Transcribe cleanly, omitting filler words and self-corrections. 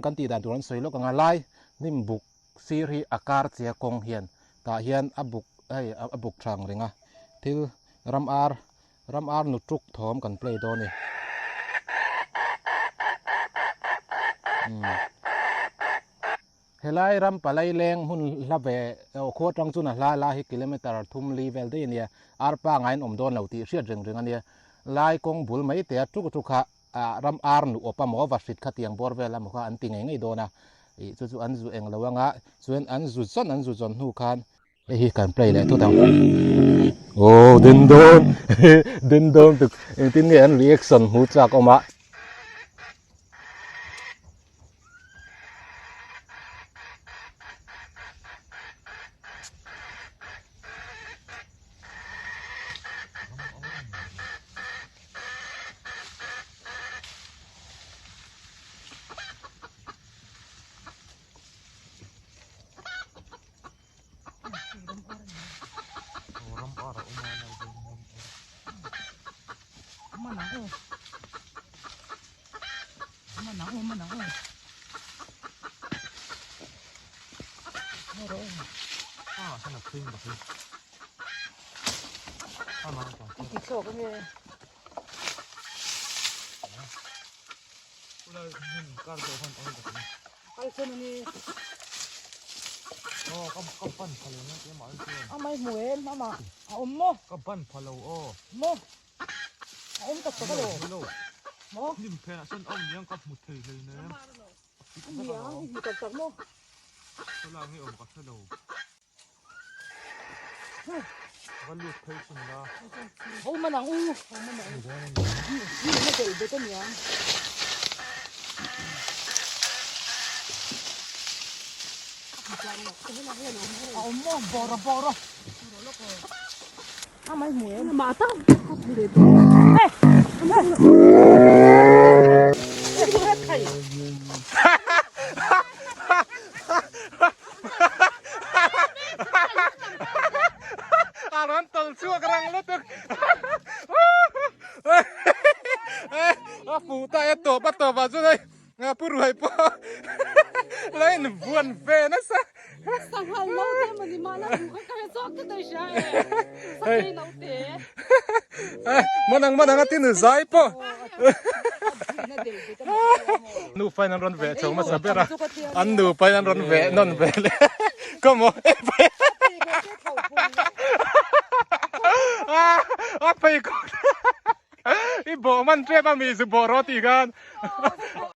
Kan tih dan tur an sawi lawk ang a, lai hnim buk sir hi a kar che kawng hian tah hian a buk hei a buk tha ang reng a, thil ram ar ram ar nu tuk thawm kan play dawn a ni. Umm helai ram palai leng hmun hla ve aw khua tang chuan a hla lai hi kilometer thum li vel daih a nia, ar pangai an awm dawn lo tih hriat reng reng a nia, lai kawng bul mai te a tuk tuk kha ah ram ar nu awp a maw va hrit kha tiang bawr vel emaw kha an ti ngei ngei dawn a ih chu chu an zu eng lo anga chuan an zu zawn an zu zawn hnu khan hei hi kan play leh thut ang aw den dawn den dawn tuk engtin nge an reaction hmu chak awm a. A rawn tawlh chhuak rang lutuk a fuh ta e tawp a tawp ah chuan hei pu ruai pawh la in vuan ve nasa Sanghal naute emaw ni mahna bu kha ka hre zawk tlat a i hria e Sakei naute Manang manang a tin zai pawh Nufa in an rawn veh chho hmasa ber a an nupa in an rawn veh nawn ve leh come on a pheikhawk i bawh man tep a mi zu bawh rawh tih khan.